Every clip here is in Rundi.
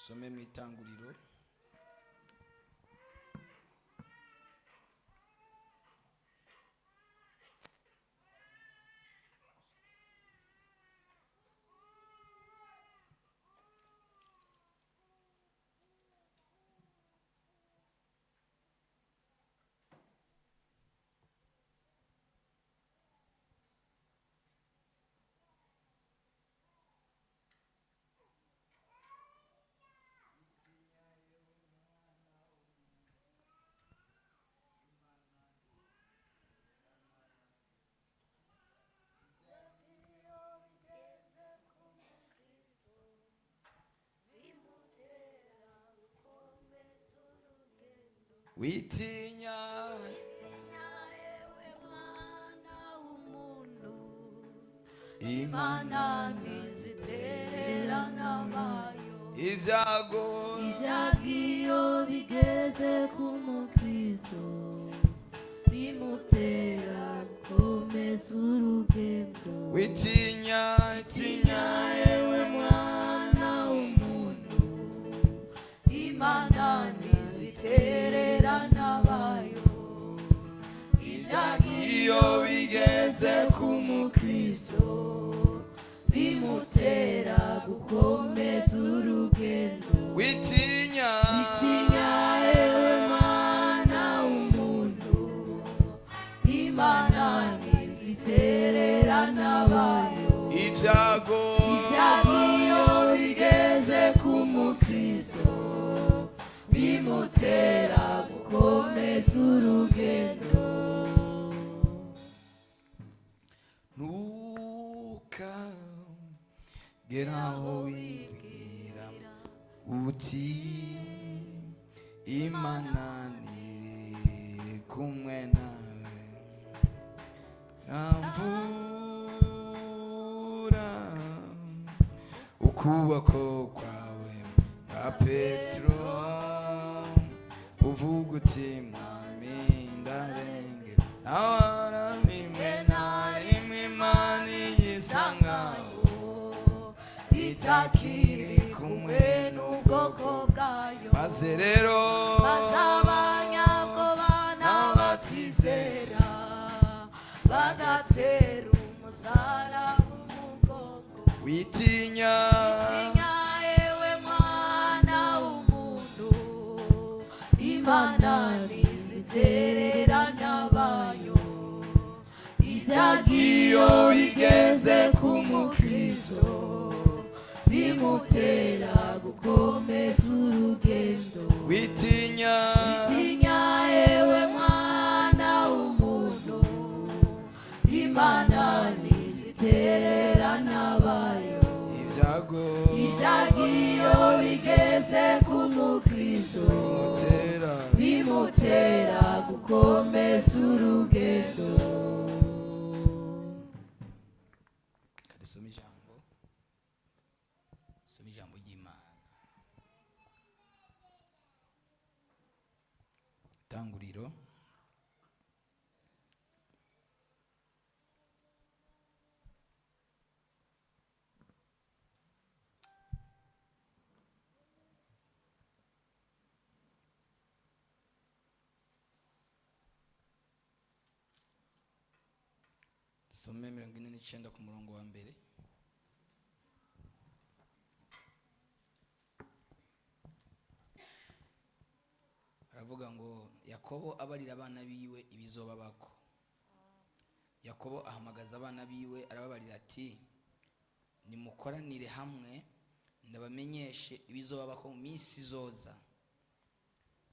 Some mu Itanguriro witinya. Imana ntizitererana bayo. Ibyago. Ibyago iyo bigeze ku mukristo bimutera gukomeza urugendo. Witinya. Tinya ewe mwana w'umuntu, Imana ntizitererana bayo. Ibyago iyo bigeze ku mukristo bimutera gukomeza urugendo. Witinya. Witinya ewe mwana w'umuntu, Imana ntizitererana bayo. Ibyago. Ibyago iyo bigeze ku mukristo bimutera gukomeza urugendo. Ntukagera aho wibwira uti Imana ntiri kumwe nawe, ramvura ukuboko kwawe nka Petero, uvuga uti Mwami ndarengera, ahora rimwe na rimwe Imana iyisangaho itakiri kumwe n'ubwoko bwayo. Maze rero bazabanyabwoba n'abatizera bagatera umusaraba umugongo. Witinya. Tinya ewe mwana w'umuntu, Imana ntizitererana bayo. Ibyago iyo bigeze ku mukristo bimutera gukomeza urugendo. Witinya. Tinya ewe mwana w'umuntu, Imana ntizitererana bayo. Ibyago. Ibyago iyo bigeze ku mukristo bimutera bimutera gukomeza urugendo. Dusome ijambo, dusome ijambo ry'Imana. Itanguriro dusome 49 ku murongo wa mbere. Aravuga ngo Yakobo abarira abana biwe ibizobabako. Yakobo ahamagaza abana biwe arababarira ati: "Nimukoranire hamwe ndabamenyeshe ibizobabako mu minsi izoza.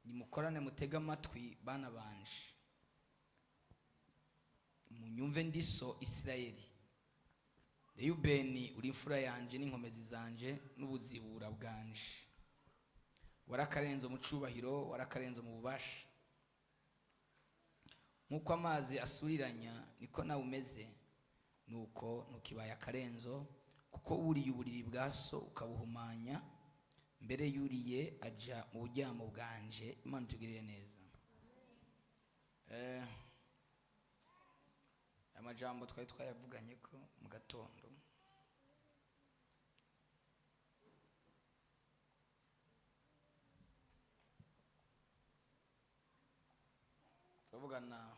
Nimukorane mutege amatwi, bana banje, munyumve ndiso Isirayeli. Reyubeni, uri imfura yanje n'inkomezi zanje n'ubuzibura bwanje, warakarenze mu cubahiro, warakarenze mu bubasha. Nk'uko amazi asuriranya niko nawe umeze, nuko ntukibaye akarenzo, kuko wuriye uburiri bwa so ukabuhumanya, mbere yuriye aja mu buryamo bwanje." Imana itugirire neza. Amajambo twari twayavuganye ko mu gatondo. Kuvugana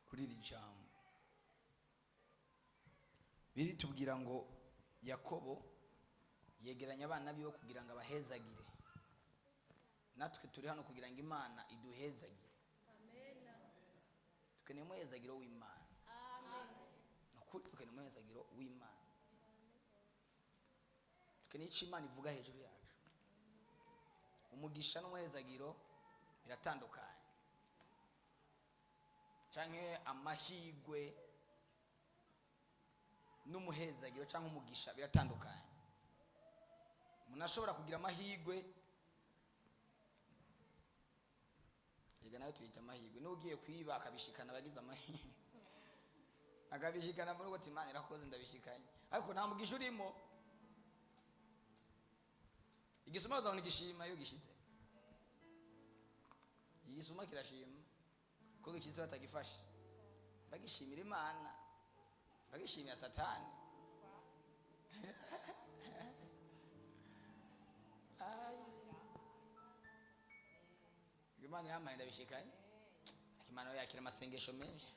kuri iri jambo. Biri tubwira ngo Yakobo yegeranya abana biwe kugira ngo abahezagire. Natwe turi hano kugira ngo Imana iduhezagire. Dukeneye umuhezagiro w'Imana. Ni ukuri, dukeneye umuhezagiro w'Imana. Dukeneye icyo Imana ivuga hejuru yacu. Umugisha n'umuhezagiro biratandukanye, canke amahigwe n'umuhezagiro canke umugisha biratandukanye. Umuntu ashobora kugira amahigwe, yega nayo tuyita amahigwe, n'ugiye kwiba akabishikana abagize amahirwe, akabishikana muri uko Imana irakoze ndabishikanye, ariko nta mugisha urimo. Igisuma bazabona igishima iyo gishitse. Igisuma kirashima ko gishitse batagifashe, bagishimira Imana, bagishimira Satani. Ai. Imana yampaye ndabishikanye, ariko Imana yo yakira amasengesho menshi.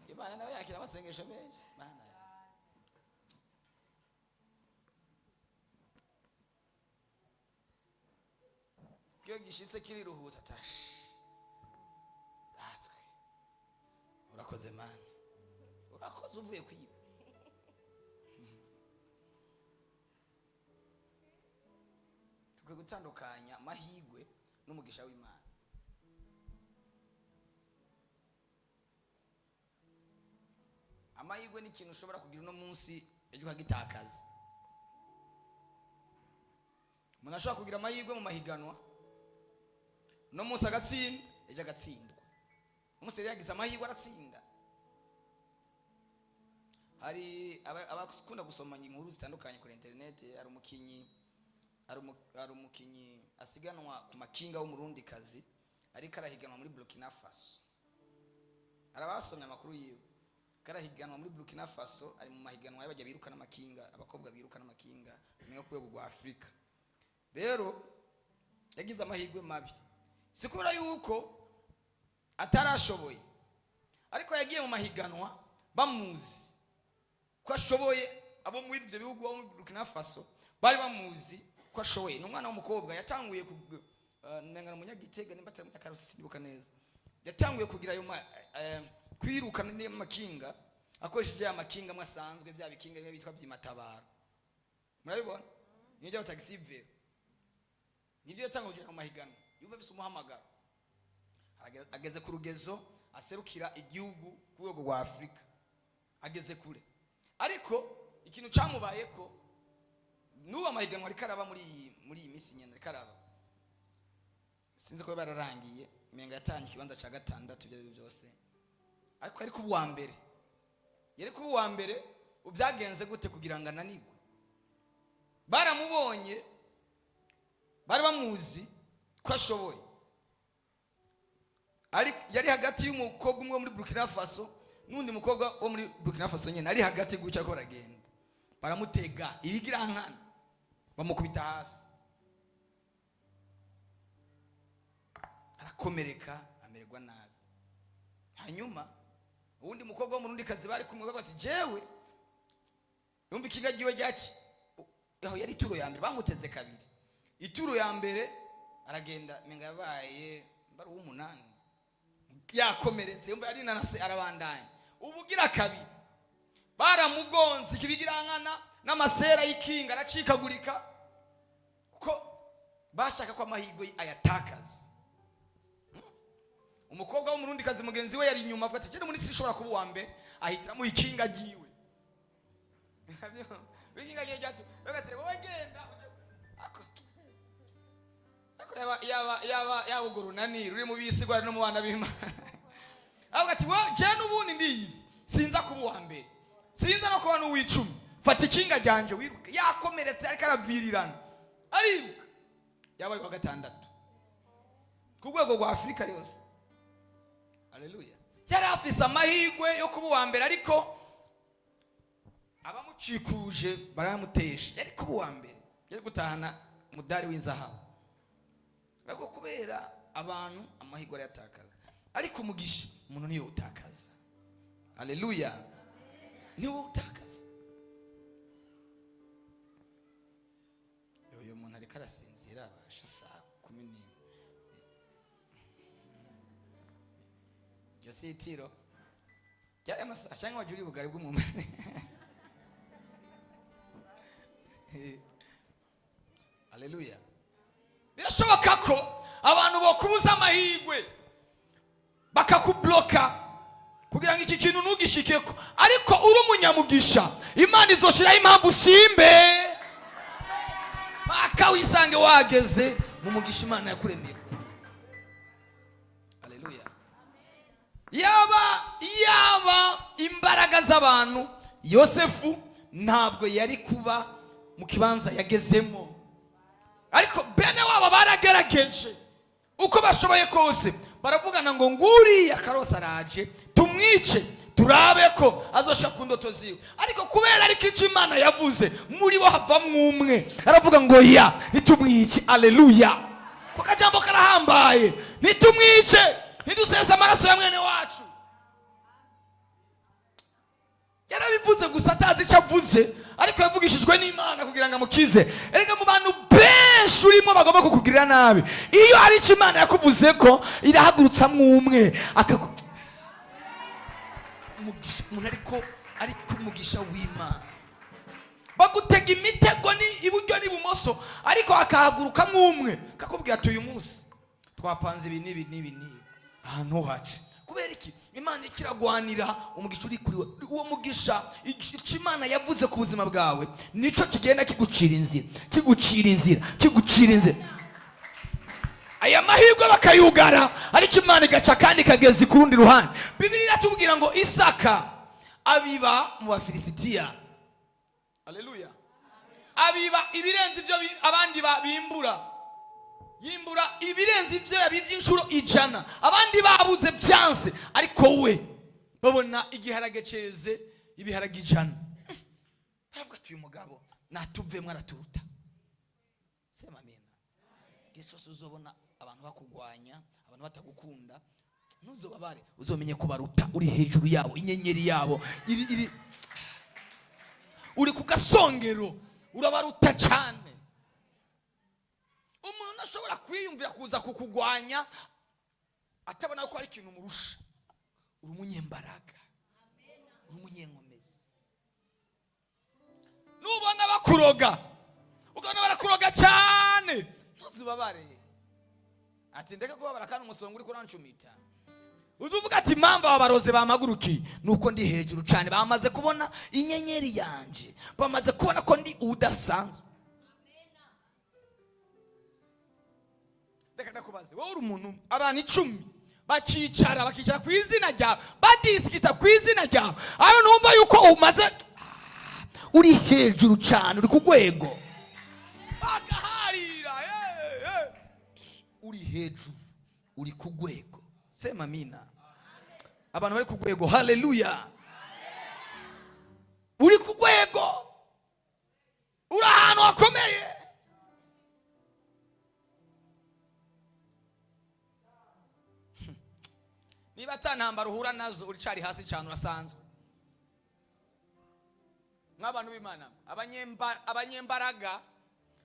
Imana nawe yakira amasengesho menshi. Imana iyo gishitse kiriruhutsa, tashi datswe, urakoze Mana, urakoze uvuye kwiba. Tukwiye gutandukanya amahigwe n'umugisha w'Imana. Amahigwe ni ikintu ushobora kugira uno munsi, ejo ukagitakaza. Umuntu ashobora kugira amahirwe mu mahiganwa, uno munsi agatsinda, ejo agatsindwa. Umunsi yari yagize amahirwe aratsinda. Hari abakunda gusoma inkuru zitandukanye kuri interineti. Hari umukinyi asiganwa ku makinga w'umurundikazi, ariko arahiganwa muri Burkina Faso. Arabasomye amakuru yiwe, karahiganwa muri Burkina Faso, ari mu mahiganwa y'abajya biruka n'amakinga, abakobwa biruka n'amakinga mu rwego rwa Afurika. Rero yagize amahirwe mabi, si kubera yuko atarashoboye, ariko yagiye mu mahiganwa bamuzi ko ashoboye. Abo muri ibyo bihugu, bo muri Burkina Faso, bari bamuzi ko ashoboye. Ni umwana w'umukobwa yatanguye nengana umunyagitega, nimba atari umunyakarusi sinibuka neza. Yatanguye kugira ayo kwiruka n'amakinga akoresheje ya makinga amwe asanzwe, bya bikinga bimwe bitwa by'imatabaro, murabibona nibyo by'abatagisi vero, nibyo yatanguye kugera mu mahiganwa. Yumva afise umuhamagaro, ageze ku rugezo aserukira igihugu ku rwego rwa Afurika, ageze kure. Ariko ikintu cyamubayeko, n'ubu amahiganwa ariko araba muri iyi minsi nyene, ariko araba, sinzi ko bararangiye, menga yatangiye ikibanza ca gatandatu. Ibyo aribyo byose, ariko yari kuba uwa mbere, yari kuba uwa mbere. Byagenze gute kugira ngo ananigwe? Baramubonye, bari bamuzi ko ashoboye. Yari hagati y'umukobwa umwe wo muri Burkina Faso n'undi mukobwa wo muri Burkina Faso nyine, ari hagati gutya ko aragenda, baramutega ibigirankana, bamukubita hasi, arakomereka, amererwa nabi. Hanyuma uwundi mukobwa wo mu rundi kazi bari kumwe bati jewe yumva ikinga giwe ryaci aho yari ituro ya mbere, bamuteze kabiri. Ituro ya mbere aragenda, menga yabaye mbari uw'umunani, yakomeretse, yumva yari nanase, arabandanya. Ubugira kabiri baramugonze ikibigirankana n'amasera y'ikinga aracikagurika, kuko bashaka ko amahirwe ayatakaza. Umukobwa w'umurundi kazi mugenzi we yari inyuma, avuga ati jene muri sinshobora kuba uwa mbere, ahitiramo ikinga ryiwe. Ikinga ryiwe ryatu, avuga ati wowe genda ako ako yaba urwo runani ruri mu bisigwa no mu bana b'Imana. Avuga ati wowe je n'ubundi ndiyizi, sinza kuba uwa mbere, sinza no kuba n'uw'icumi, fata ikinga ryanje wiruke. Yakomeretse ariko aravirirana, ariruka, yabaye uwa gatandatu ku rwego rwa Afurika yose. Haleluya. Yari afise amahirwe yo kuba uwa mbere, ariko abamucikuje baramutesha. Yari kuba uwa mbere. Yari gutahana umudari w'inzahabu, ariko kubera abantu amahirwe arayatakaza. Ariko umugisha umuntu niyo utakaza. Haleluya, niwo utakaza. Uyu muntu ariko arasinzira, abasha saa 11. Iryo si itiro ry'aya masaha, cyangwa wajya uri bugari bw'umumaro. Haleluya. Birashoboka ko abantu bokubuza amahirwe, bakakubloka kugira ngo iki kintu ntugishikeko, ariko uri umunyamugisha, Imana izoshiraho impamvu usimbe paka wisange wageze mu mugisha Imana yakuremeye. Haleluya. Yaba imbaraga z'abantu, Yosefu ntabwo yari kuba mu kibanza yagezemo. Ariko bene wabo baragerageje uko bashoboye kose, baravugana ngo nguriya karose araje, tumwice turabe ko azoshika ku ndoto ziwe. Ariko kubera ariko icyo Imana yavuze, muri bo havamwo umwe aravuga ngo ya, ntitumwice. Aleluya. Ko kajambo karahambaye: ntitumwice, ntidusese amaraso ya mwene wacu. Yarabivuze gusa atazi icyo avuze, ariko yavugishijwe n'Imana kugira ngo amukize. Erega mu bantu benshi urimo bagomba kukugirira nabi, iyo hari icyo Imana yakuvuze ko, irahagurutsamwo umwe akaku umugisha. Umuntu ariko umugisha w'Imana, bagutega imitego ni iburyo n'ibumoso, ariko hakahagurukamo umwe kakubwira ati: "Uyu munsi twapanze ibi n'ibi n'ibi n'ibi, ahantu hace." Kubera iki? Imana ikiragwanira umugisha uri kuri we. Uwo mugisha, icyo Imana yavuze ku buzima bwawe, nicyo kigenda kigucira inzira, kigucira inzira, kigucira inzira. Aya mahirwe bakayugara, ariko Imana igaca kandi ikageza ku rundi ruhande. Bibiliya iratubwira ngo Isaka abiba mu Bafilisitiya. Aleluya. Abiba ibirenze ibyo abandi bimbura, yimbura ibirenze ibyo yabibye inshuro 100. Abandi babuze, byanse, ariko we babona igiharage cyeze ibiharage 100. Baravuga ati: "Uyu mugabo natuvemo, araturuta." Sema amina. Igihe cyose uzobona abantu bakugwanya, abantu batagukunda, ntuzobabare, uzomenye ko baruta, uri hejuru yabo, inyenyeri yabo iri uri ku gasongero, urabaruta cyane. Umuntu ntashobora kwiyumvira kuza kukugwanya atabona ko hari ikintu umurusha. Uri umunyembaraga, uri umunyenkomezi. Nubona bakuroga, ukabona barakuroga cyane, ntuzubabare, ati: "Ndeke kubabara kandi umusonga uri kurancumita." Uzuvuga ati: "Impamvu aba barozi bamagurukiye ni uko ndi hejuru cyane, bamaze kubona inyenyeri yanje, bamaze kubona ko ndi udasanzwe." Reka ndakubaze wowe, uri umuntu, abantu 10 bakicara, bakicara ku izina ryawe, badisikita ku izina ryawe, aho numva yuko umaze uri hejuru cyane, uri ku rwego, bakaharira. Uri hejuru, uri ku rwego. Sema amina. Abantu bari ku rwego, haleluya. Uri ku rwego, uri ahantu hakomeye. Niba ata ntambara uhura nazo, uricari hasi cyane, urasanzwe. Nk'abantu b'Imana, abanyembaraga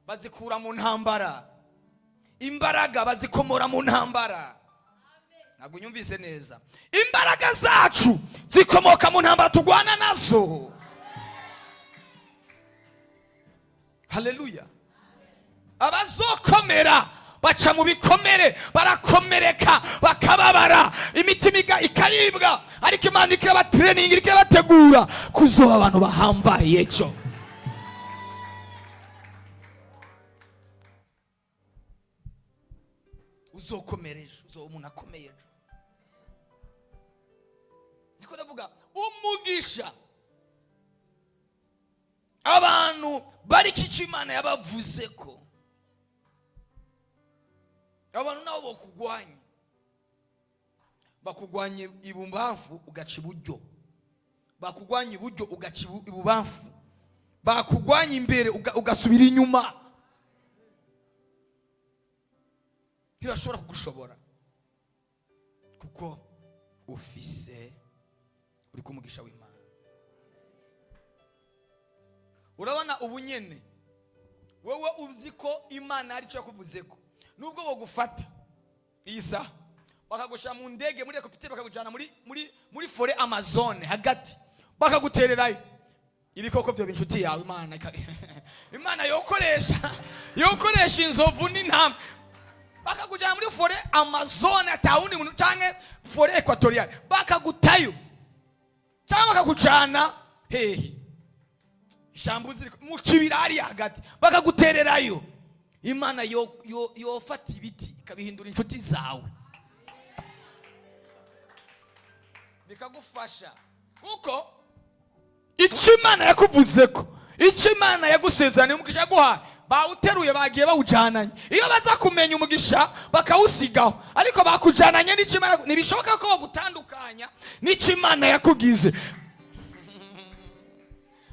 bazikura mu ntambara, imbaraga bazikomora mu ntambara. Ntabwo unyumvise neza. Imbaraga zacu zikomoka mu ntambara turwana nazo. Haleluya. Abazokomera baca mu bikomere, barakomereka, bakababara, imitima ikaribwa, ariko Imana ikabatraining, ikabategura kuzoba abantu bahambaye. Cyo uzokomera ejo, uzoba umuntu akomeye ejo. Niko ndavuga umugisha. Abantu bari icyo Imana yabavuze ko, abantu nabo bokugwanya, bakugwanya ibubamfu ugaca iburyo, bakugwanya iburyo ugaca ibubamfu, bakugwanya imbere ugasubira inyuma. Ntibashobora kugushobora kuko ufise, uri kumugisha w'Imana. Urabona, ubu nyene wowe uzi ko Imana hari icyo yakuvuze, ko nubwo bogufata iyi saha bakagushyira mu ndege, muri hélicoptère, bakakujyana muri forêt Amazone hagati, bakagutererayo, ibikoko byo inshuti yawe. Imana yokoresha inzovu n'intama, bakakujyana muri forêt Amazone atawundi muntu, canke forêt équatoriale, bakagutayo, cyangwa bakakucana hehe, ishyamba uziri mu kibira hariya hagati, bakagutererayo, Imana yofata ibiti ikabihindura inshuti zawe, bikagufasha, kuko icyo Imana yakuvuze, ko icyo Imana yagusezeraniye, umugisha yaguhaye, bawuteruye, bagiye bawujananye. Iyo baza kumenya umugisha bakawusigaho, ariko bakujananye n'icyo Imana. Ntibishoboka ko bagutandukanya n'icyo Imana yakugize,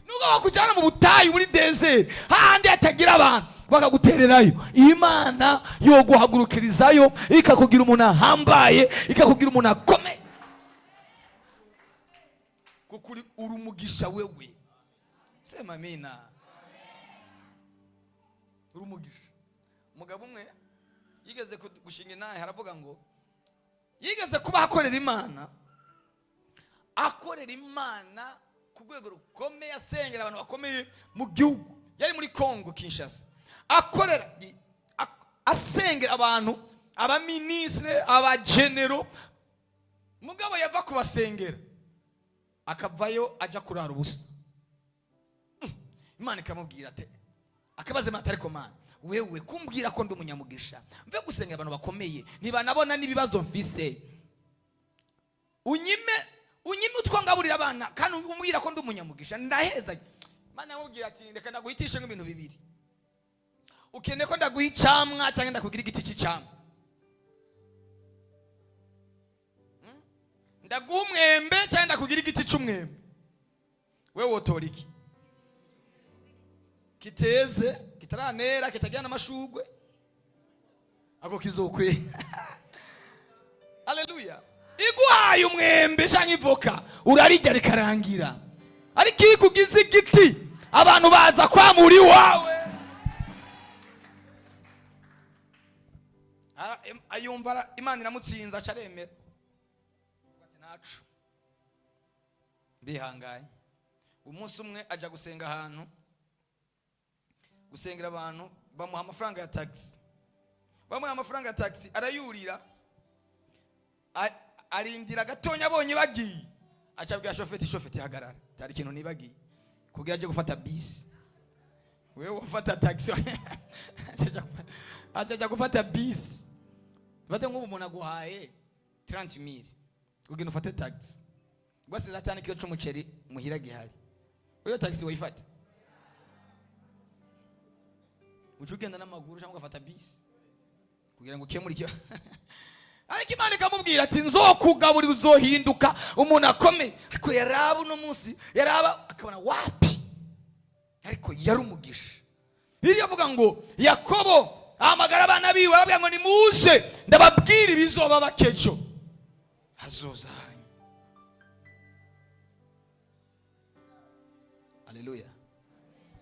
nubwo bakujyana mu butayu, muri désert, hahandi hatagira abantu, bakagutererayo, Imana yoguhagurukirizayo, ikakugira umuntu ahambaye, ikakugira umuntu akomeye, kuko uri umugisha wewe. Sema amina. Uri umugisha. Umugabo umwe yigeze gushinga intahe, aravuga ngo yigeze kuba akorera Imana, akorera Imana ku rwego rukomeye, asengera abantu bakomeye mu gihugu. Yari muri Congo Kinshasa, akorera, asengera abantu, abaminisitiri, abagenero. Mugabo yava kubasengera akavayo ajya kurara ubusa. Imana ikamubwira ati, akabaza Imana ati: "Ariko Mana, wewe kumbwira ko ndi umunyamugisha, mve gusenga abantu bakomeye, ntibanabona n'ibibazo mfise, unyime utwo ngaburira abana, kandi umbwira ko ndi umunyamugisha, ndaheza?" Imana yamubwira ati: "Reka ndaguhitishe nk'ibintu bibiri. Ukeneye ko ndaguha icamwa cyangwa ndakugira igiti cy'icamwa? Ndaguha umwembe cyangwa ndakugira igiti cy'umwembe? Wewe wotora iki kiteze, kitaranera, kitagira n'amashugwe, ako kizokwe?" Haleluya! Iguhaye umwembe cyangwa ivoka, urarirya rikarangira, ariko iyo ikugize igiti, abantu baza kwamura iwawe. Ayumva Imana iramutsinze, aca aremera ati: "Ntacu, ndihanganye." Umunsi umwe ajya gusenga ahantu, gusengera abantu, bamuha amafaranga ya taxi. Bamuha amafaranga ya taxi, arayurira, arindira gatonya, abonye bagiye, aca abwira shofeti: "Shofeti, hagarara, hari ikintu nibagiye," kugira ajye gufata bisi. Wewe ufata taxi, aca ajya gufata bisi. Fate nk'ubu umuntu aguhaye 30 mille kugira ufate taxi, rwose atanu kilo c'umuceri muhira gihari, iyo taxi wayifata? Uca ugenda n'amaguru cyangwa ugafata bisi kugira ngo ukemure icyo. Ariko Imana ikamubwira ati: "Nzokugaburira, uzohinduka umuntu akomeye." Ariko yaraba uno munsi, yaraba akabona wapi, ariko yari umugisha. Bibiliya avuga ngo Yakobo ahamagara abana biwe, arababwira ngo: "Nimuze ndababwira ibizoba bakejo hazoza hanyu." Haleluya!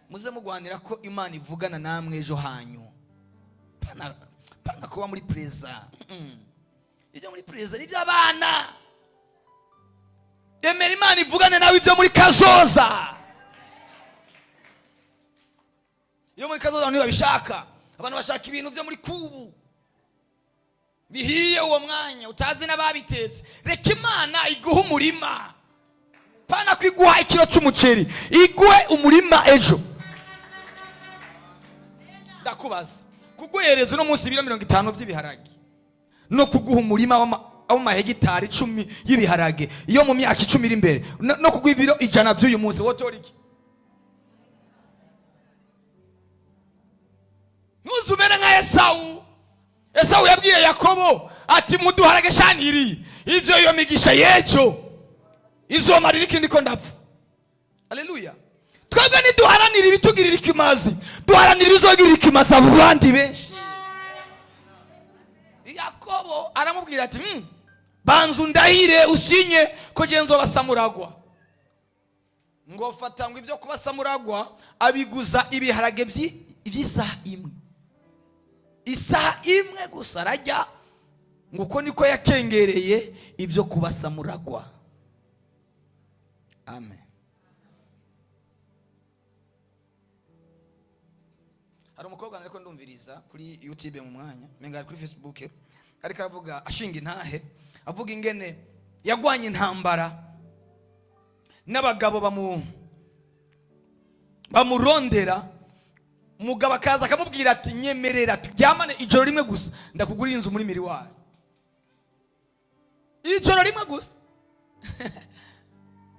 Muze mugwanira ko Imana ivugana namwe ejo hanyu, pana kuba muri présent. Ibyo muri présent ni iby'abana. Emera Imana ivugane nawe ibyo muri kazoza. Iyo muri kazoza abantu ntibabishaka. Abantu bashaka ibintu byo muri kubu, bihiye uwo mwanya, utazi n'ababitetse. Reka Imana iguhe umurima, pana ko iguha ikiro cy'umuceri, iguhe umurima ejo. Ndakubaza, kuguhereza uno munsi ibiro 50 by'ibiharage no kuguha umurima w'amahegitari 10 y'ibiharage iyo mu myaka 10 iri imbere, no kuguha ibiro 100 by'uyu munsi, wotora iki? Ntuzumere nka Esawu. Esawu yabwiye Yakobo ati: "Muduharage shaniri, ibyo iyo migisha y'ejo izomarira ikindi ko ndapfa." Aleluya! Twebwe ntiduharanira ibitugirira ikimazi, duharanira ibizogirira ikimazi abo bandi benshi. Yakobo aramubwira ati: Banza undahire, usinye ko genzo basamuragwa." Ngo fata ngo ibyo kubasamuragwa abiguza ibiharage by'isaha imwe, isaha imwe gusa arajya. Ngo uko niko yakengereye ibyo kubasamuragwa. Amen. Hari umukobwa ariko ndumviriza kuri YouTube mu mwanya, menga ari kuri Facebook, ariko aravuga, ashinga intahe, avuga ingene yagwanye intambara n'abagabo bamurondera. Umugabo akaza akamubwira ati: "Nyemerera turyamane ijoro rimwe gusa, ndakugurira inzu muri miriwari." Ijoro rimwe gusa,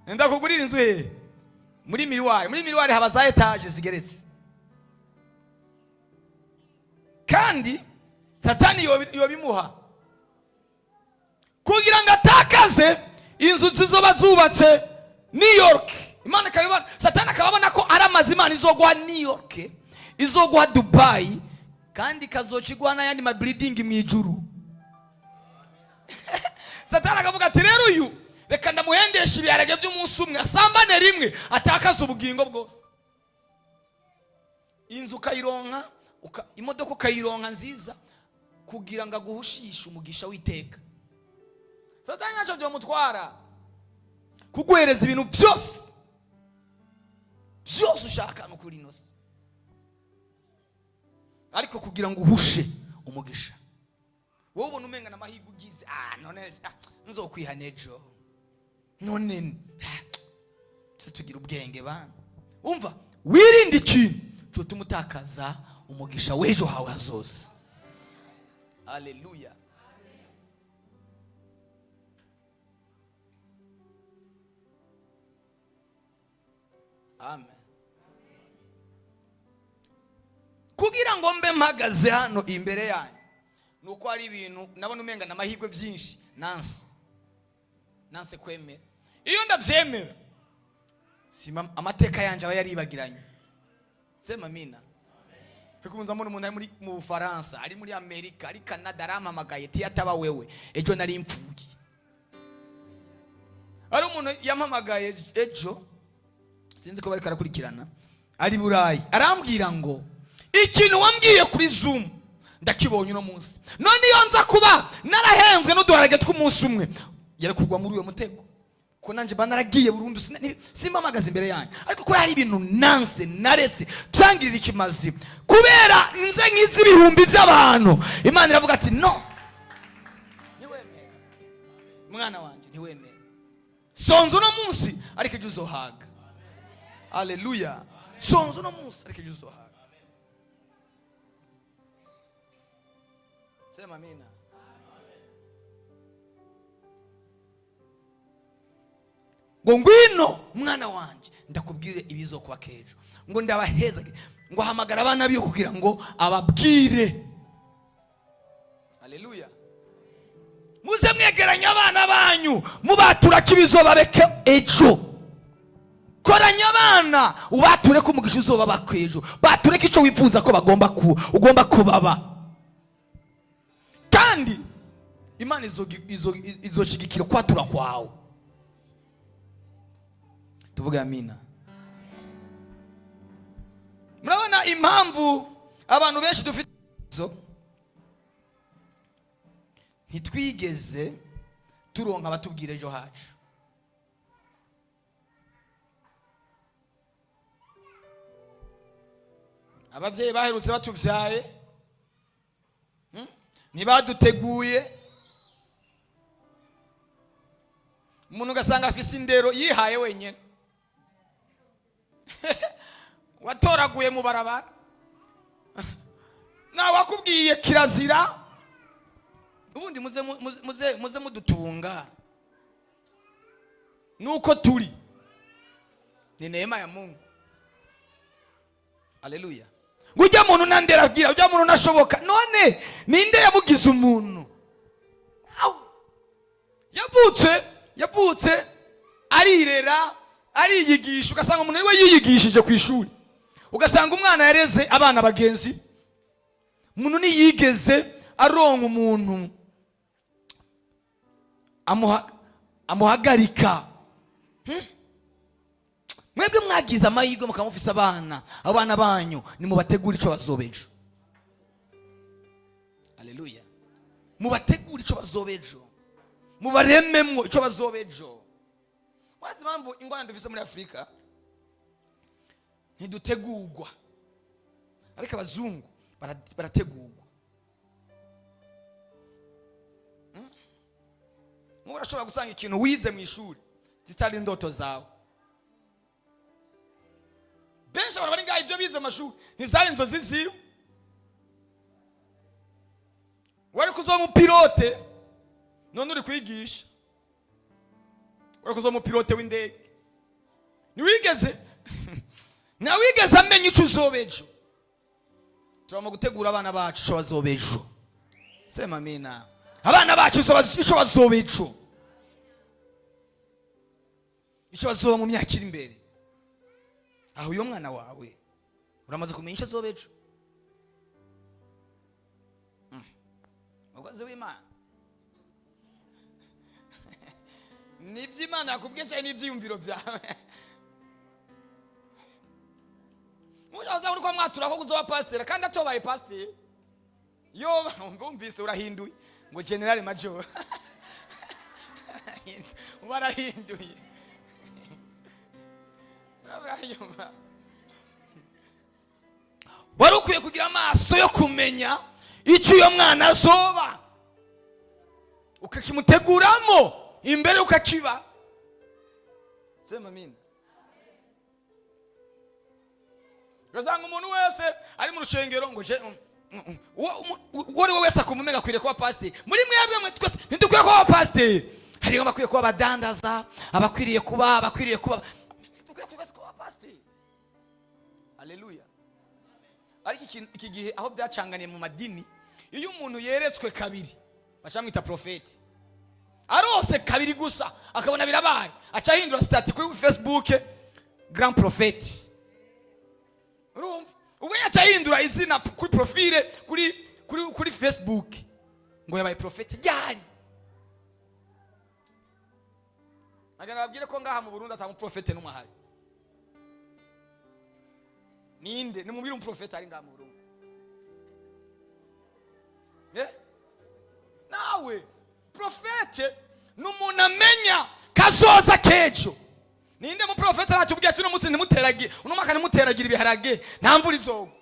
ndakugurira inzu. Hehe? Muri miriwari. Muri miriwari haba za étages zigeretse. Kandi Satani yobimuha kugira ngo atakaze inzu zizoba zubatse New York. Imana ikabibona, Satani akaba abona ko ari amazu Imana izoguha New York, izoguha Dubai, kandi ikazoca iguha n'ayandi ma building mu ijuru. Satani akavuga ati: "Rero uyu reka ndamuhendesha ibiharage by'umunsi umwe, asambane rimwe, atakaze ubugingo bwose." Inzu ukayironka, imodoka ukayironka nziza, kugira ngo aguhushishe umugisha w'iteka. Satani ntacyo byamutwara kuguhereza ibintu byose byose ushaka no kuri ino si, ariko kugira ngo uhushe umugisha. Wowe ubona umenga n'amahirwe ugize: "Ah, none se, ah, nzokwihana ejo." None ah, tugira ubwenge bana. Umva, wirinde ikintu cyotuma utakaza umugisha w'ejo hawe hazoza. Aleluya. Amen. Kugira ngo mbe mpagaze hano imbere yanyu, ni uko hari ibintu nabona umenga n'amahirwe byinshi nanse kwemera. Iyo ndabyemera, sima amateka yanjye aba yaribagiranye. Sema amina. Ariko mbona umuntu ari muri mu Bufaransa, ari muri Amerika, ari Canada, arampamagaye ati: "Ataba wewe, ejo nari mpfuye." Hari umuntu yampamagaye ejo, sinzi ko bariko arakurikirana, ari Burayi, arambwira ngo: "Ikintu wambwiye kuri Zoom ndakibonye uno munsi. None iyo nza kuba narahenzwe n'uduharage tw'umunsi umwe, yari kugwa muri uyo mutego, ko nanjye mba naragiye burundu, simpamagaze imbere yanyu. Ariko ko hari ibintu nanse, naretse byangirira ikimazi kubera nze nk'iz'ibihumbi by'abantu, Imana iravuga ati: 'No, ntiwemere, mwana wanjye, ntiwemere. Sonza uno munsi, ariko ejo uzohaga.'" Aleluya. Sonza uno munsi, ariko ejo uzohaga. Sema amina. Ngo: "Ngwino mwana wanjye, ndakubwire ibizokuba kejo." Ngo ndabaheza, ngo ahamagara abana biwe kugira ngo ababwire. Aleluya. Muze mwegeranya abana banyu, mubatura ko ibizobabeke ejo. Koranya abana, ubature ko umugisha uzoba ejo, bature ko icyo wifuza ko bagomba ku ugomba kubaba. Kandi Imana izoshigikira kwatura kwawe. Tuvuge amina. Murabona impamvu abantu benshi dufite zo ntitwigeze turonka abatubwira ejo hacu. Ababyeyi baherutse batubyaye, Ntibaduteguye. Umuntu ugasanga afise indero yihaye wenyine, watoraguye mu barabara, nawe wakubwiye kirazira. Ubundi muze mudutunga nuko turi, ni neema ya Mungu. Aleluya. Ngo ujya muntu nandera abwira ujya muntu nashoboka. None ninde yamugize umuntu? Au! Yavutse arirera, ariyigisha. Ugasanga umuntu niwe yiyigishije ku ishuri, ugasanga umwana yareze abana bagenzi. Umuntu ntiyigeze aronka umuntu. Amuhagarika. Mwebwe mwagize amahirwe mukaba mufise abana, abana banyu nimubategure ico bazoba ejo. Aleluya! Mubategure ico bazoba ejo, mubarememwo ico bazoba ejo. Mwazi impamvu ingorane dufise muri Afurika? Ntidutegurwa, ariko abazungu barategurwa. Nk'ubu urashobora gusanga ikintu wize mu ishuri zitari indoto zawe. Benshi abantu bari ngaha, ibyo bize mu mashuri ntizari inzozi ziwe. Wari kuzoba umupilote, none uri kwigisha. Wari kuzoba umupilote w'indege, ntiwigeze, ntawigeze amenya icyo uzoba ejo. Turagomba gutegura abana bacu icyo bazoba ejo. Sema amina. Abana bacu icyo bazoba ejo, icyo bazoba mu myaka iri imbere. Aho uyo mwana wawe uramaze kumenya icyo azoba ejo? Umukozi w'Imana, nibyo Imana yakubwiye cyane n'ibyiyumviro byawe? Muzaza uri kwa mwatura ko kuzoba pasiteri kandi atobaye pasiteri, yo wumvise urahinduye ngo general major, warahinduye. Uranyumva? Wari ukwiye kugira amaso yo kumenya icyo uyo mwana azoba, ukakimuteguramo imbere, ukakiba. Sema amina. Ugasanga umuntu wese ari mu rushengero ngo je uwo ari we wese akumva umenga akwiriye kuba pasiteri. Muri mwebwe mwe twese ntidukwiye kuba pasiteri. Hariho abakwiye kuba abadandaza, abakwiriye kuba, abakwiriye kuba, dukwiye kuba kuba pasiteri. Haleluya! Ariko iki gihe aho byacanganiye mu madini, iyo umuntu yeretswe kabiri bacamwita profeti. Arose kabiri gusa akabona birabaye, aca ahindura statut kuri Facebook, grand prophète. Urumva, ubwo yaca ahindura izina kuri profile kuri Facebook ngo yabaye profete. Ryari? Nagira nababwire ko ngaha mu Burundi ata muprofete n'umwe ahari. Ninde nimubwire umuprofete ari ngaha mu Burundi? Nawe profete ni umuntu amenya kazoza kejo. Ninde muprofete aratubwiye ati uno munsi ntimuteragira, uno mwaka ntimuteragira ibiharage, nta mvura izogwa?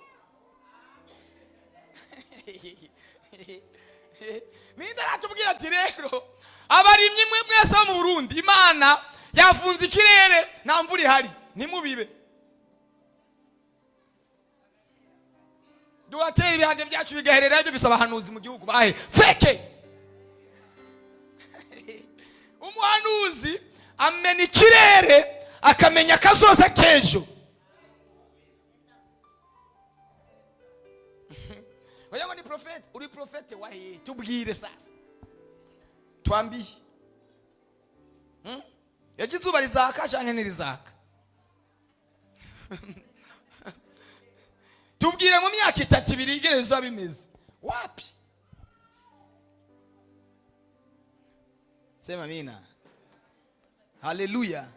Ninde aratubwira ati rero abarimyi mwe mwese bo mu Burundi, Imana yafunze ikirere, nta mvura ihari, ntimubibe, duhatera ibiharage byacu bigaherera? Dufise abahanuzi mu gihugu bahe fake. Umuhanuzi amena ikirere, akamenya akazoza k'ejo. Oya, ngo ni profete. Uri profete wahe? Tubwire sasa, twambiye. Ejo izuba rizaka canke ntirizaka? Tubwire mu myaka 3, 2 ingene bizoba bimeze. Wapi? Sema amina. Haleluya!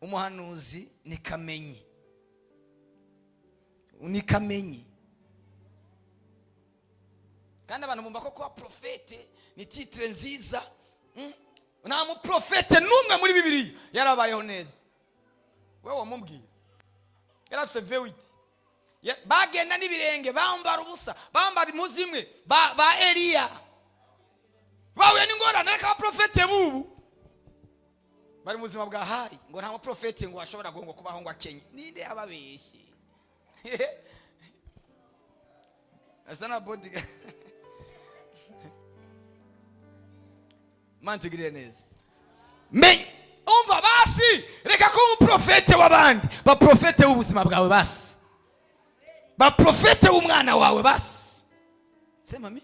Umuhanuzi ni kamenyi, ni kamenyi. Kandi abantu bumva ko kuba profete ni titre nziza. Nta muprofete n'umwe muri Bibiliya yarabayeho neza. Wewe wamubwiye yari afise vewiti, bagenda n'ibirenge, bambara ubusa, bambara impuzu imwe, ba Eliya bahuye n'ingorane. Ariko abaprofete bubu bari mu buzima bwa hayi, ngo nta muprofete ngo ashobora ngo kubaho ngo akenye. Ninde yababeshye? Asa na body. Mana tugirire neza. Menya, umva basi, reka kuba umuprofete w'abandi, baprofete w'ubuzima bwawe basi, baprofete w'umwana wawe basi. Sema mi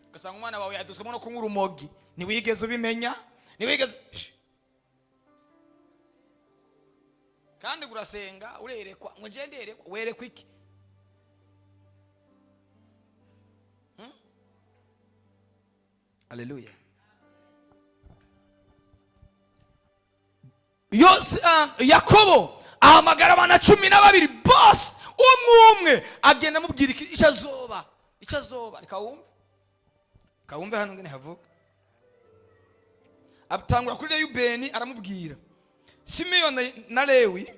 ugasanga umwana wawe yadutswemo no kunywa urumogi, ntiwigeze ubimenya, ntiwigeze. Kandi urasenga, urerekwa, ngo nje nderekwa. Werekwa iki? Aleluya. Yakobo ahamagara abana 12 bose, umwe umwe agenda amubwira icyo azoba, icyo azoba. Reka wumve, reka wumve hano ngene havuga. Atangura kuri Reyubeni, aramubwira Simiyoni na Lewi.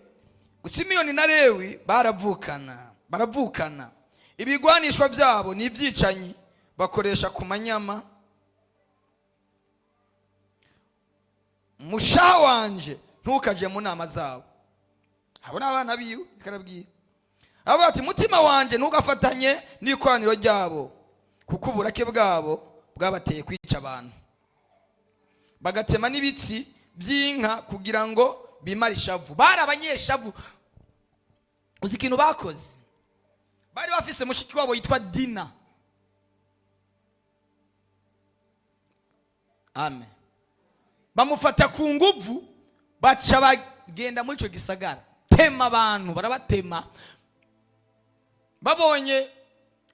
Simiyoni na Lewi baravukana, baravukana. Ibigwanishwa byabo ni ibyicanyi bakoresha ku manyama. Mushaha wanje, ntukaje mu nama zabo. Abo ni abana biwe. Reka arabwira, aravuga ati: mutima wanje, ntugafatanye n'ikoraniro ryabo, kuko uburake bwabo bwabateye kwica abantu, bagatema n'ibitsi by'inka kugira ngo bimare ishavu. Bari abanyeshavu. Uzi ikintu bakoze? Bari bafise mushiki wabo yitwa Dina. Amen. Bamufata ku nguvu, baca bagenda muri icyo gisagara, tema abantu, barabatema. Babonye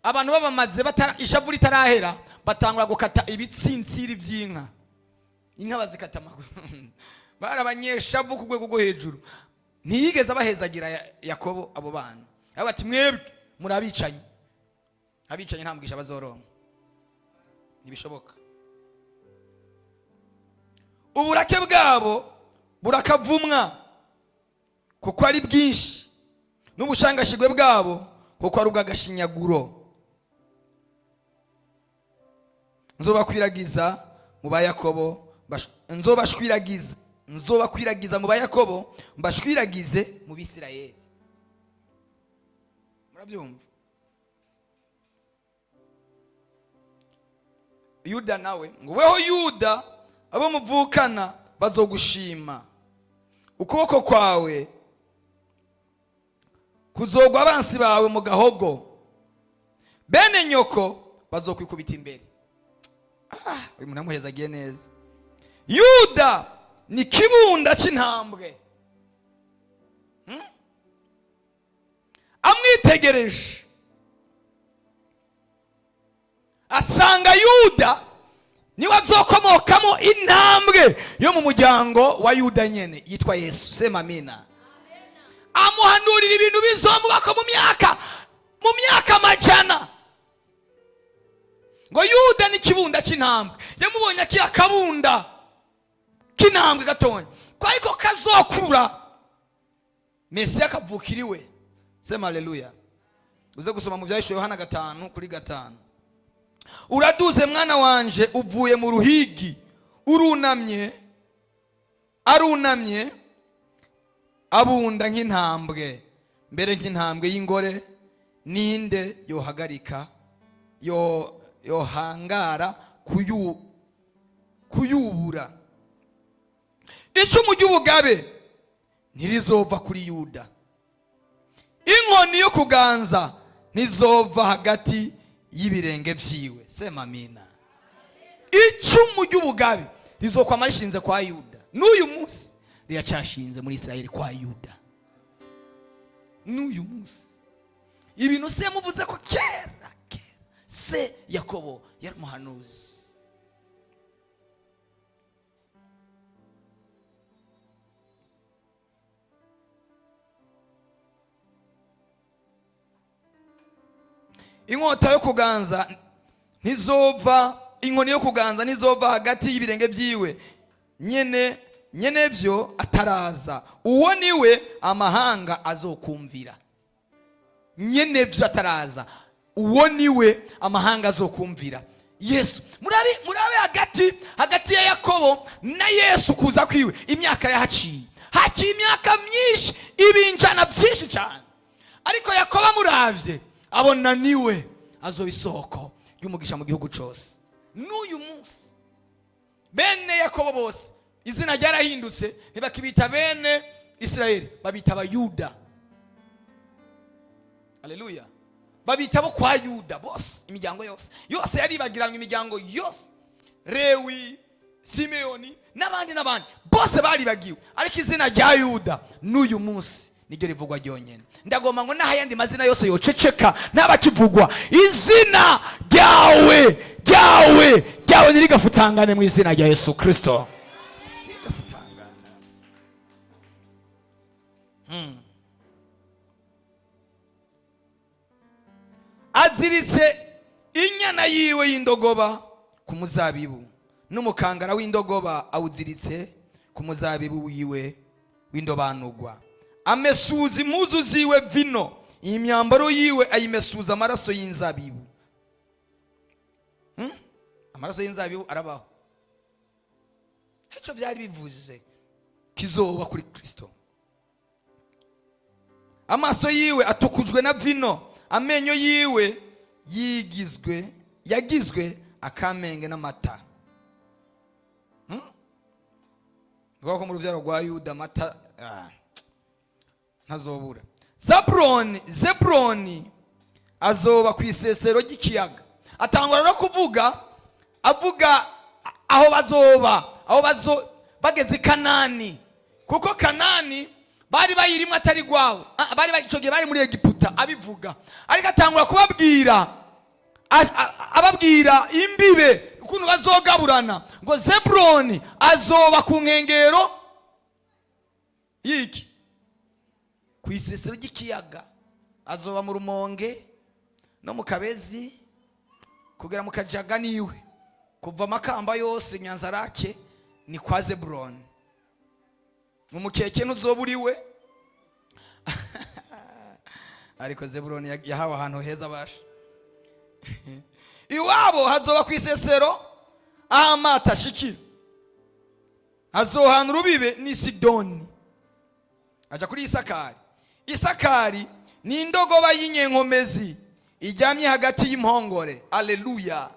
abantu babamaze, ishavu ritarahera, batangura gukata ibitsinsiri by'inka, inka bazikata amaguru. Bari abanyeshavu ku rwego rwo hejuru. Ntiyigeze abahezagira Yakobo abo bana. Aravuga ati: mwebwe muri abicanyi, abicanyi nta mugisha bazoronka, ntibishoboka. Uburake bwabo burakavumwa kuko ari bwinshi, n'ubushangashigwe bwabo kuko ari ubw'agashinyaguro. Nzobakwiragiza mu ba Yakobo, nzobashwiragiza, nzobakwiragiza mu ba Yakobo, mbashwiragize mu Bisirayeli. Murabyumva? Yuda nawe ngo: weho Yuda, abo muvukana bazogushima, ukuboko kwawe kuzogwa abansi bawe mu gahogo, bene nyoko bazokwikubita imbere. Uyu muntu amuhezagiye neza. Yuda ni kibunda c'intambwe. Amwitegereje asanga Yuda niwe azokomokamo intambwe yo mu muryango wa Yuda nyene yitwa Yesu. Sema amina. Amuhanurira ibintu bizomubako mu myaka amajana, ngo Yuda ni kibunda c'intambwe. Yamubonye akiri akabunda k'intambwe gatonya, ko ariko kazokura, Mesiya akavukira iwe. Sema haleluya. Uze gusoma mu Byahishuwe Yohana 5:5. Uraduze mwana wanje, uvuye mu ruhigi. Urunamye, arunamye, abunda nk'intambwe, mbere nk'intambwe y'ingore. Ninde yohagarika, yo yohangara kuyubura? Icumu ry'ubugabe ntirizova kuri Yuda, inkoni yo kuganza ntizova hagati y'ibirenge vyiwe. Sema amina. Icumu ry'ubugabe rizokwama rishinze kwa Yuda. N'uyu munsi riracashinze muri Isirayeli kwa Yuda. N'uyu munsi ibintu se yamuvuze ko kera kera. Se Yakobo yari umuhanuzi. Inkota yo kuganza ntizova, inkoni yo kuganza ntizova hagati y'ibirenge byiwe nyene, nyene byo ataraza. Uwo niwe amahanga azokumvira. Nyene byo ataraza, uwo niwe amahanga azokumvira, Yesu. Murabe, murabe hagati ya Yakobo na Yesu kuza kwiwe, imyaka yahaciye, haciye imyaka myinshi, ibinjana byinshi cyane. Ariko Yakobo amuravye abona niwe azoba isoko y'umugisha mu gihugu cyose. N'uyu munsi bene Yakobo bose izina ryarahindutse, ntibakibita bene Isirayeli, babita Abayuda. Aleluya. Babita bo kwa Yuda bose. Imiryango yose yose yaribagiranywe, imiryango yose, Lewi, Simeyoni n'abandi n'abandi bose baribagiwe, ariko izina rya Yuda n'uyu munsi niryo rivugwa ryonyine. Ndagomba ngo n'aho ayandi mazina yose yoceceka, ntabakivugwa, izina ryawe ryawe Ryawe ntirigafutangane mu izina rya Yesu Kirisito, ntirigafutangana. Aziritse inyana yiwe y'indogoba ku muzabibu, n'umukangara w'indogoba awuziritse ku muzabibu wiwe w'indobanurwa. Amesuza impuzu ziwe vino, iyi myambaro yiwe ayimesuza amaraso y'inzabibu. Amaraso y'inzabibu arabaho. Icyo byari bivuze kizoba kuri Kristo. Amaso yiwe atukujwe na vino, amenyo yiwe yigizwe yagizwe akamenge n'amata. Bivuga ko mu rubyaro rwa Yuda amata ntazobura. Zabuloni, Zebuloni azoba ku isesero ry'ikiyaga. Atangura no kuvuga, avuga aho bazoba, aho bazo bageze i Kanani, kuko Kanani bari bayirimo atari rwabo. Bari icyo gihe bari muri Egiputa abivuga, ariko atangura kubabwira, ababwira imbibe ukuntu bazogaburana, ngo Zebuloni azoba ku nkengero y'iki, ku isesero ry'ikiyaga, azoba mu Rumonge no mu Kabezi kugera mu Kajaga, niwe kuva Amakamba yose, Nyanzarake ni kwa Zebuloni. Umukeke ntuzoba uriwe, ariko Zebuloni yahawe ahantu heza abasha. Iwabo hazoba ku isesero aho amato ashikira, azohana urubibe n'i Sidoni. Aja kuri Isakari. Isakari ni indogoba y'inyenkomezi ijyamye hagati y'impongore. Aleluya!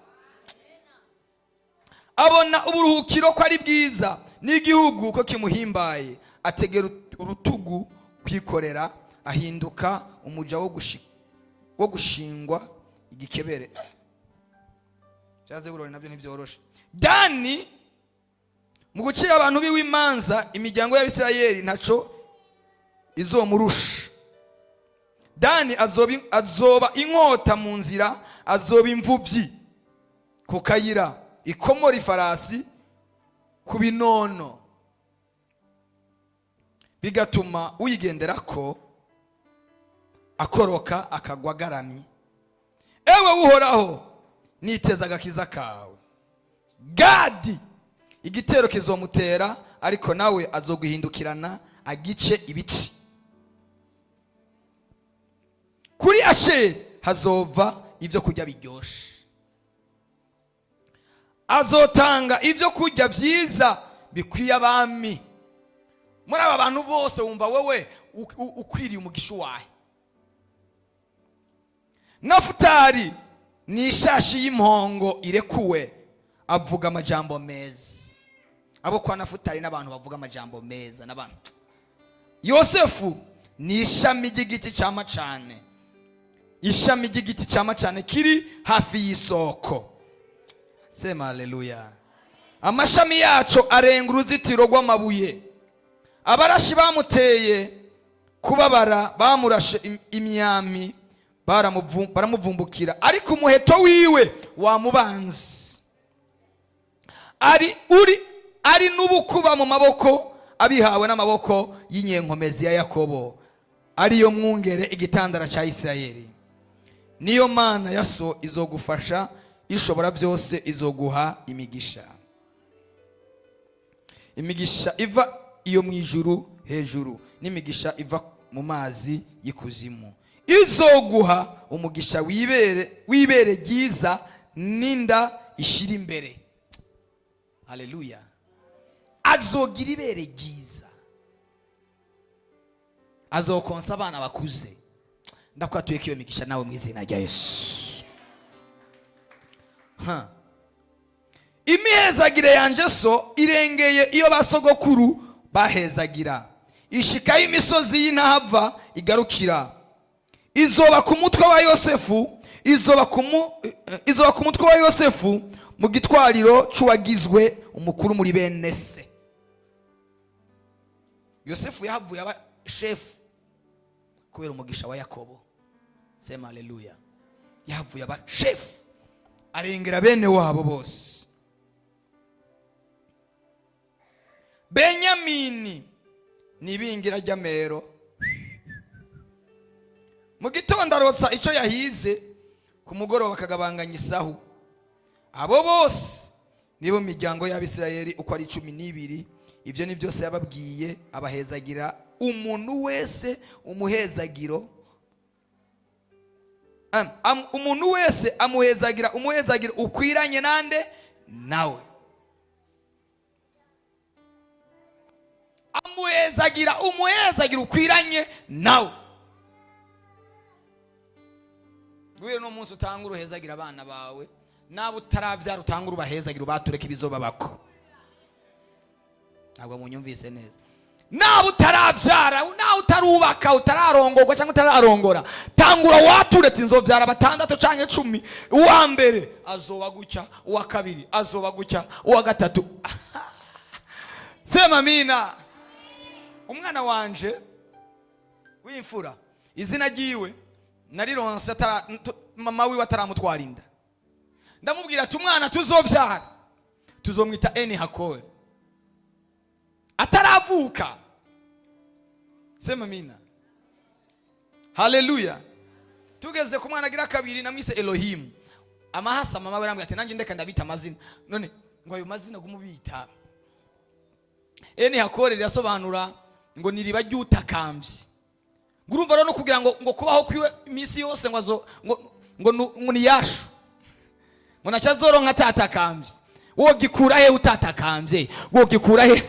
Abona uburuhukiro ko ari bwiza, n'igihugu ko kimuhimbaye. Ategera urutugu kwikorera, ahinduka umuja wo gushingwa igikebere. Bya Zebuloni nabyo ntibyoroshe. Dani mu gucira abantu biwe imanza, imiryango y'Abisirayeli ntaco izomurusha. Dani azoba inkota mu nzira, azoba imvubyi ku kayira, ikomora ifarasi ku binono, bigatuma uyigenderako akoroka akagwa agaramye. Ewe Uhoraho, niteza agakiza kawe. Gadi igitero kizomutera, ariko nawe azoguhindukirana agice ibiti. Kuri Asheri hazova ibyo kurya biryoshe, azotanga ibyo kurya byiza bikwiye abami. Muri aba bantu bose wumva wowe ukwiriye umugisha uwahe? Nafutali ni ishashi y'impongo irekuwe, avuga amajambo meza. Abo kwa Nafutali n'abantu bavuga amajambo meza n'abantu. Yosefu ni ishami ry'igiti cyama cyane, ishami ry'igiti cyama cyane kiri hafi y'isoko. Sema haleluya! Amashami yaco arenga uruzitiro rw'amabuye. Abarashi bamuteye kubabara, bamurashe imyami, baramuvumbukira, ariko umuheto wiwe wamubanze. Ari uri ari n'ubukuba mu maboko, abihawe n'amaboko y'inyenkomezi ya Yakobo, ariyo mwungere, igitandara cya Isirayeli. Niyo Mana ya so izogufasha, Ishobora byose izoguha imigisha, imigisha iva iyo mu ijuru hejuru, n'imigisha iva mu mazi y'ikuzimu. Izoguha umugisha wibere, wibere ryiza, n'inda ishira imbere. Haleluya! Azogira ibere ryiza, azokonsa abana bakuze. Ndakwatuye ko iyo migisha nawe mu izina rya Yesu. Ha. Imihezagire yanje so irengeye iyo basogokuru bahezagira, ishikaho imisozi y'intahava igarukira. Izoba ku mutwe wa Yosefu, izoba ku mutwe wa Yosefu, mu gitwariro c'uwagizwe umukuru muri bene se. Yosefu yahavuye aba shefu kubera umugisha wa Yakobo. Sema haleluya! Yahavuye aba shefu, arengera bene wabo bose. Benyamini ni ibingira ry'amero. Mu gitondo arotsa icyo yahize, ku mugoroba akagabanganya isahu. Abo bose nibo miryango y'Abisirayeli uko ari 12. Ibyo ni byose yababwiye, abahezagira umuntu wese umuhezagiro. Umuntu wese amuhezagira umuhezagiro ukwiranye nande nawe. Amuhezagira umuhezagiro ukwiranye nawe. Guhera uno munsi utanga uruhezagira abana bawe, naba utarabyara utanga urubahezagira, ubatureke ibizoba bako. Ntabwo munyumvise neza. Naba utarabyara, nawe utarubaka, utararongorwa cyangwa utararongora, tangura waturetse inzobyara 6 cyangwa 10. Uwa mbere azoba gutya, uwa kabiri azoba gutya, uwa gatatu. Sema amina. Umwana wanje w'imfura, izina ryiwe narironse mama wiwe ataramutwara inda. Ndamubwira ati umwana tuzobyara tuzomwita Eni Hakowe ataravuka. Sema amina. Haleluya. Tugeze ku mwana agira kabiri namwise Elohim. Amahasa mama we arambwira ati nanjye ndeka ndabita amazina. None ngo ayo mazina gumubita Eni Hakore rirasobanura ngo ni riba ry'utakambye. Ngo urumva rero no kugira ngo kubaho kwiwe iminsi yose ngo azo, ngo, ngo, ngo ni yashu. Ngo nacyo azoronka atatakambye. Wogikura he utatakambye? Wogikura he?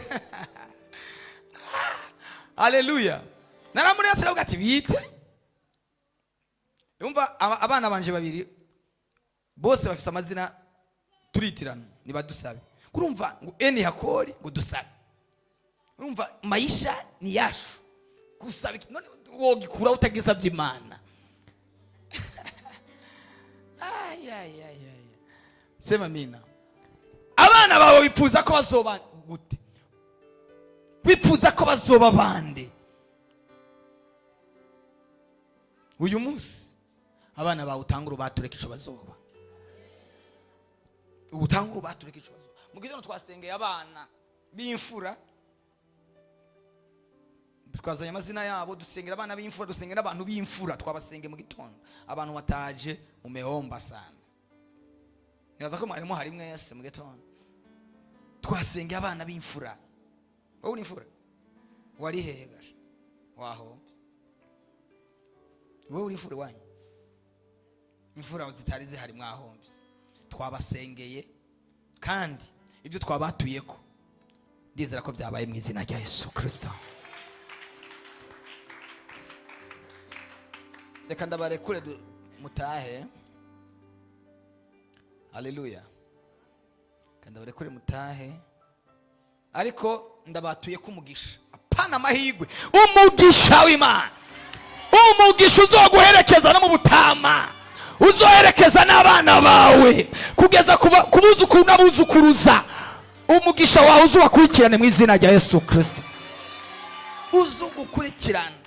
Haleluya. Naramuretse aravuga ati bite. Umva abana banje babiri bose bafise amazina turitirana nibadusabe. Kurumva ngo Eni Hakori ngo dusabe. Urumva maisha ni yashu. Gusaba iki? None wogikura utagisabye Imana. Ay, ay, ay, ay. Sema amina. Abana bawe bifuza ko bazoba gute? Bifuza ko bazoba bande? Uyu munsi abana bawe utanga urubatureka ico bazoba. Utanga urubatureka ico bazoba. Mu gitondo twasengeye abana b'imfura, twazanye amazina yabo, dusengera abana b'imfura, dusengera abantu b'imfura, twabasengeye mu gitondo. Abantu bataje mu mehomba sana. Nibaza ko mwarimo hari mwese mu gitondo. Twasengeye abana b'imfura. Wowe uri imfura? Wari hehe gasha? Wahombye. Wowe uri imfura iwanyu? Imfura zitari zihari mwahombye. Twabasengeye kandi ibyo twabatuyeko ndizera ko byabaye mu izina rya Yesu Kristo. Reka ndabarekure mutahe. Haleluya. Reka ndabarekure mutahe, ariko ndabatuye ko umugisha, apana amahirwe, umugisha w'Imana, umugisha uzoguherekeza no mu butama, uzoherekeza n'abana bawe kugeza ku buzukuru n'abuzukuruza. Umugisha wawe uzubakurikirane mu izina rya Yesu Kristo. Uzugukurikirana.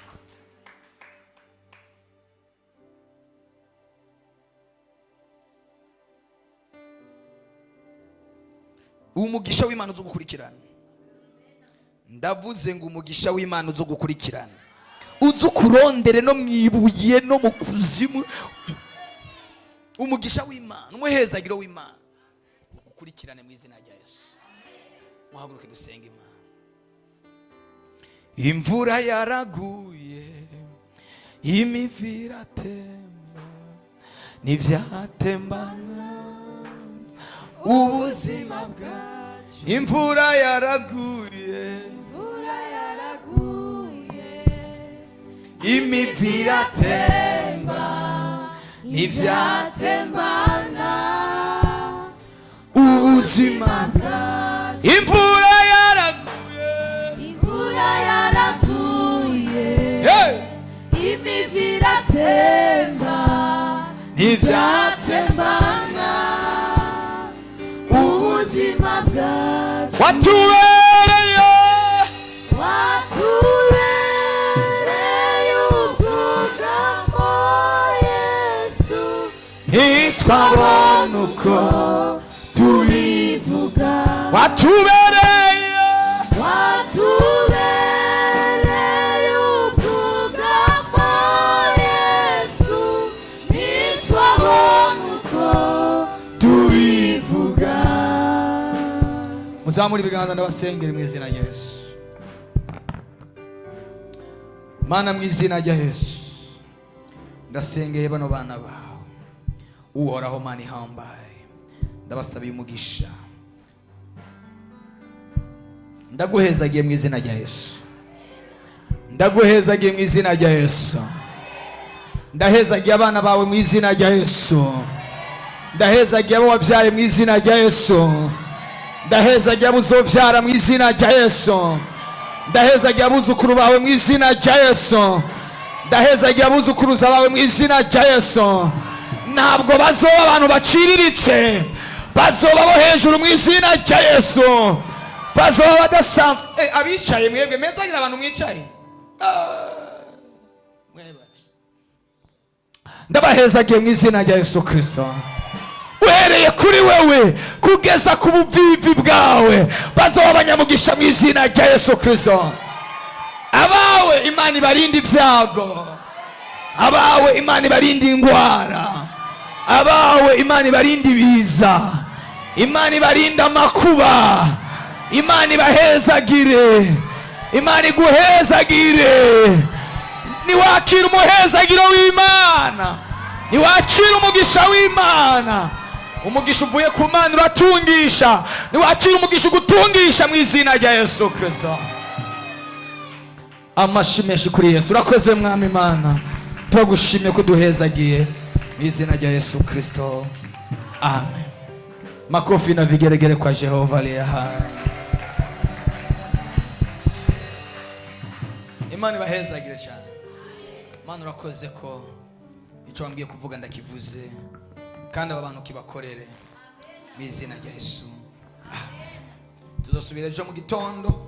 Umugisha w'Imana uzugukurikirana. Ndavuze ngo umugisha w'Imana uzugukurikirana, uzukurondere no mwibuye no mu kuzimu. Umugisha w'Imana, umuhezagiro w'Imana ugukurikirane mu izina rya Yesu. Muhaguruke dusenge Imana. Imvura yaraguye, imivu iratemba, ntibyatembana ubuzima bwacu. Imvura yaraguye, Imvura yaraguye, imivu iratemba, ntibyatembana ubuzima bwacu. Imvura yaraguye, Imvura yaraguye, hey! imivu iratemba, ntibyatembana ubuzima bwacu. Watubereye, watubereye ubwugamo Yesu, ntitwabona uko tubivuga. Watubereye, Muzamure ibiganza, ndabasengera mu izina rya Yesu. Mana, mu izina rya Yesu, ndasengeye bano bana bawe. Uhoraho Mana ihambaye, ndabasabiye umugisha, ndaguhezagiye mu izina rya Yesu, ndaguhezagiye mu izina rya Yesu. Ndahezagiye abana bawe mu izina rya Yesu. Ndahezagiye abo wabyaye mu izina rya Yesu. Ndahezagiye abo uzobyara mu izina rya Yesu. Ndahezagiye abuzukuru bawe mu izina rya Yesu. Ndahezagiye abuzukuruza bawe mu izina rya Yesu. Ntabwo bazoba abantu baciriritse, bazoba bo hejuru mu izina rya Yesu, bazoba badasanzwe. Abicaye mwebwe, mezagira abantu mwicaye. Ah, mwebwe. Ndabahezagiye mu izina rya Yesu Kirisito, uhereye kuri wewe kugeza ku buvivi bwawe, bazoba abanyamugisha mu izina rya Yesu Kirisito. Abawe Imana ibarinde ibyago, abawe Imana ibarinde indwara, abawe Imana ibarinde ibiza, Imana ibarinde amakuba, Imana ibahezagire, Imana iguhezagire. Niwakira umuhezagiro w'Imana, niwakira umugisha w'Imana, umugisha uvuye ku Mana uratungisha. Niwakira umugisha ugutungisha mu izina rya Yesu Kirisito. Amashi menshi kuri Yesu. Urakoze Mwami Imana, turagushimye ko uduhezagiye mu izina rya Yesu Kirisito, amen. Makofi na vigeregere kwa Jehova aliye hai. Imana ibahezagire cyane. Mana, urakoze ko icyo wambwiye kuvuga ndakivuze, kandi aba bantu kibakorere mu izina rya Yesu, amen. Tuzosubira ejo mu gitondo.